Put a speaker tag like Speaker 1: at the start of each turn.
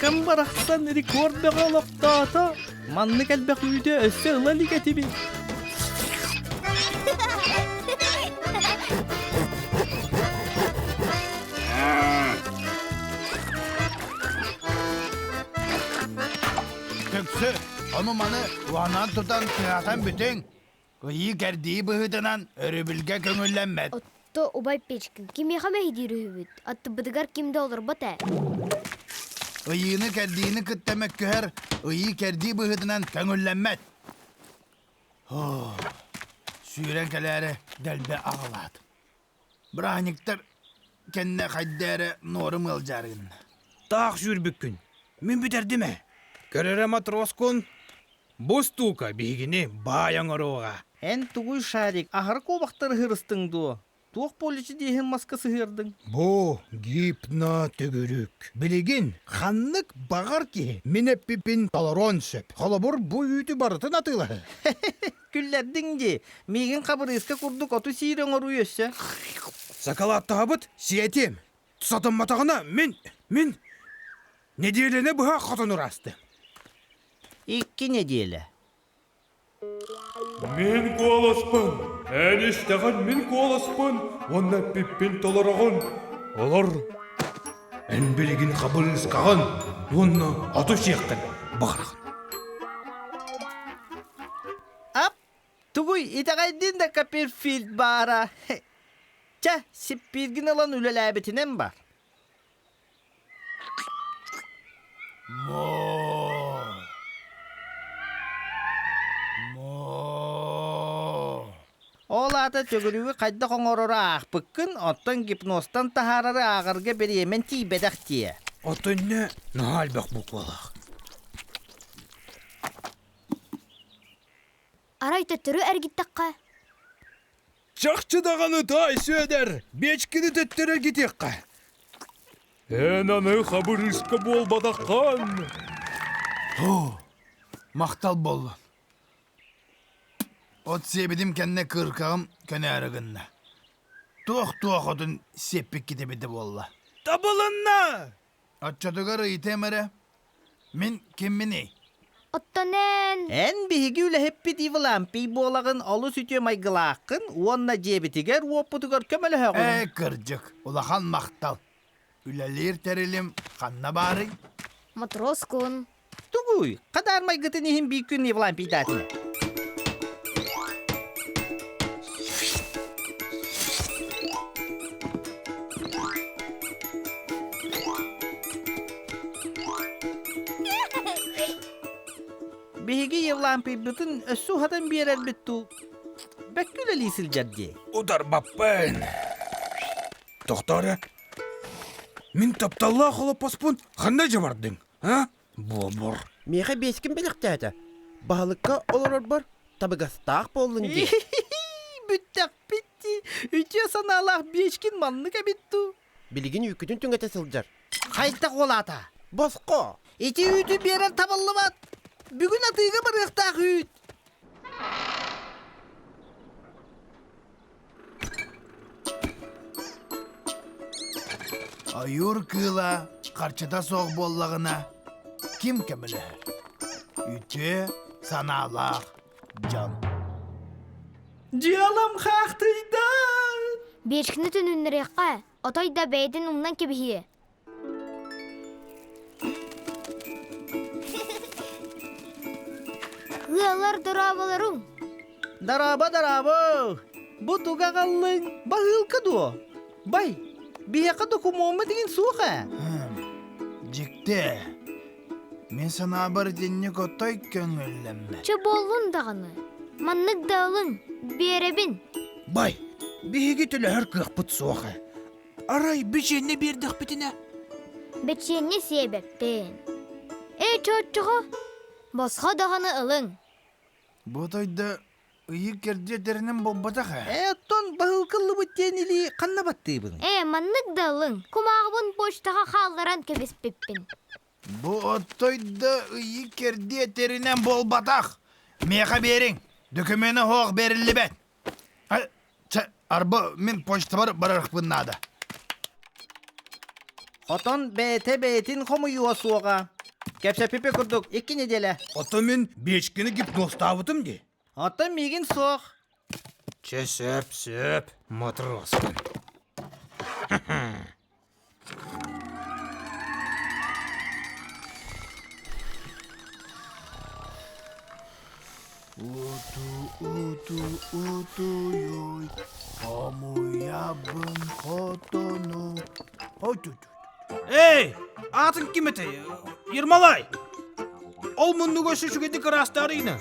Speaker 1: Ынахым барахсан рекорд бөҕө олохтоото. Маннык элбэх үүтү өссө ыла илик этибит.
Speaker 2: Түксү, ону-маны уонан тутан тыатан бүтүҥ. Ыйыы-кэрдии быһыытынан өрөбүлгэ көҥүллэммэт.
Speaker 3: Отто убай Печкин кимиэхэ мэһийдиир үһүбүт? Аттыбытыгар ким да олорбот ээ.
Speaker 2: Ыйыыны-кэрдиини кытта мөккүһэр ыйыы-кэрдии быһыытынан көҥүллэммэт. Сүүрэн кэлээри дэлби аҕалаат. Бырааһынньыктар кэннэ хайда эрэ нуорум ыалдьаары гынна.
Speaker 4: Таах сүүрбүккүн. Мин бүтэрдим ээ. Көрөрө матроскун бу устуука биһигини баай оҥоруоҕа.
Speaker 1: Эн тугуй шарик, аһары куобахтары ыһырыстыҥ дуо? Туох поличи диэһин маска сыһыардыҥ?
Speaker 4: Бу гипно-төгүрүк. Билигин ханнык баҕар киһи мин эппиппин толоруон сөп. Холобур, бу үүтү барытын атыылаһы.
Speaker 1: Күллэрдиҥ дии. Миигин хабырыыска курдук оту сиир оҥоруу өссө.
Speaker 4: Сакалааттаһабыт сиэтиэм. Сатамматаҕына мин, мин нэдиэлэни быһа хотон ыраастым.
Speaker 1: Икки нэдиэлэ.
Speaker 5: Мин куоласпын, эн истэҕин мин куоласпын уонна эппиппин толороҕун.
Speaker 4: Олор эн билигин хабырыыскаҕын уонна оту сиэххин баҕараҕын.
Speaker 1: Ап, тугуй итэҕэйдин да Копперфильд баара. Чэ, сиппииргин ылан үлэлээбитинэн бар.
Speaker 2: Мо. Мо.
Speaker 1: Ол аата төгүрүгү хайдах оҥорору аахпыккын, оттон гипнозтан таһаарары ааҕарга бириэмэн тиийбэтэх дии.
Speaker 4: Отонно наһаа элбэх буквалаах.
Speaker 3: Арай төттөрү эргиттэххэ?
Speaker 4: Чахчы даҕаны таай Сүөдэр, биэчкини төттөрү эргитиэххэ.
Speaker 5: Эн аны хабырыыска буолбатаххын.
Speaker 2: Һуу, махтал буоллун. От сиэбитим кэннэ кыыркаҕым көнөөрү гынна. Туох-туох отун сиэппиккит эбитэ буолла.
Speaker 4: Табылынна!
Speaker 2: Оччотугар ыйытыам эрэ, мин кимминий?
Speaker 3: Оттон эн...
Speaker 1: Эн биһиги үлэһиппит Евлампий буолаҕын олус үтүө майгылааххын уонна дьиэбитигэр-уоппутугар көмөлөһөҕүн.
Speaker 2: Ээ, кырдьык, улахан махтал. Үлэлиир тэрилим ханна баарый?
Speaker 3: Матроскун.
Speaker 1: Тугуй, хадаар майгытын иһин биир күн Евлампийдаатына. Биһиги Евлампийбытын өссө уһатан биэрэрбит дуу? Бэккэ үлэлии сылдьар дии.
Speaker 4: Ударбаппын. Тохтоо эрэ. Мин тапталлаах олоппоспун ханна дьабардыҥ, а? Буобур.
Speaker 6: Миэхэ биэскин бэлэхтээтэ. Баһылыкка олорорбор табыгастаах буоллун дии.
Speaker 1: Бүттэхпит дии. Үтүө санаалаах Биэчкин маннык эбит дуу?
Speaker 6: Билигин үүккүтүн түҥэтэ сылдьар.
Speaker 1: Хайдах уолаата?
Speaker 6: Босхо!
Speaker 1: Ити үүтү биэрэр табыллыбат. Бүгүн атыыга барыахтаах үүт.
Speaker 2: Ойуур кыыла харчыта суох буоллаҕына, ким көмөлөһөр? Үтүө санаалаах дьон.
Speaker 1: Дьыалам хаахтыйда!
Speaker 3: Биэчкини төнүннэриэххэ, отой да бэйэтин умнан кэбиһиэ. Ыаллар дорооболоруҥ!
Speaker 1: Дорообо, дорообо! Бу туга аҕаллыҥ? Баһыылка дуо? Бай, биһиэхэ докумуоммут игин суох ээ.
Speaker 2: Дьикти. Мин санаабар итинник отой көҥүллэммэт.
Speaker 3: Чэ буоллун даҕаны. Маннык да ылыҥ, биэрэбин.
Speaker 4: Бай, биһиги төлөһөр кыахпыт суох ээ. Арай бичиэнньэ биэрдэхпитинэ?
Speaker 3: Бичиэнньэ сиэбэппин. Ээ, чооччоҕо, босхо даҕаны ылыҥ.
Speaker 2: Бу тойда ыйы кэрдиэ тэринэн буолбатах ээ.
Speaker 1: Ээ, оттон баһыылкыллыбыт диэн илии ханна баттыыбын?
Speaker 3: Ээ, маннык да ылыҥ. Кумааҕыбын почтаҕа хаалларан кэбиспиппин.
Speaker 2: Бу оттойдо ыйы кэрдиэ тэринэн буолбатах. Миэхэ биэриҥ. Докумена суох бэриллибэт. Чэ, арба мин почтабар барарахпын наада.
Speaker 1: Хотон бэйэтэ бэйэтин хомуйуо суоҕа. Кэпсэппиппит курдук икки неделя.
Speaker 4: Ото мин Бечкини гипнозтаабытым дии.
Speaker 1: Оттон миигин суох.
Speaker 4: Чэ, сөп, сөп, матроскын.
Speaker 2: Уту, уту, утуйуй, хомуйабын хотону. Ой, ту, ту.
Speaker 4: Эй, аатын ким этэй? Ермолай! Ол муннуга өссө үчүгэйдик ыраастаарыйна.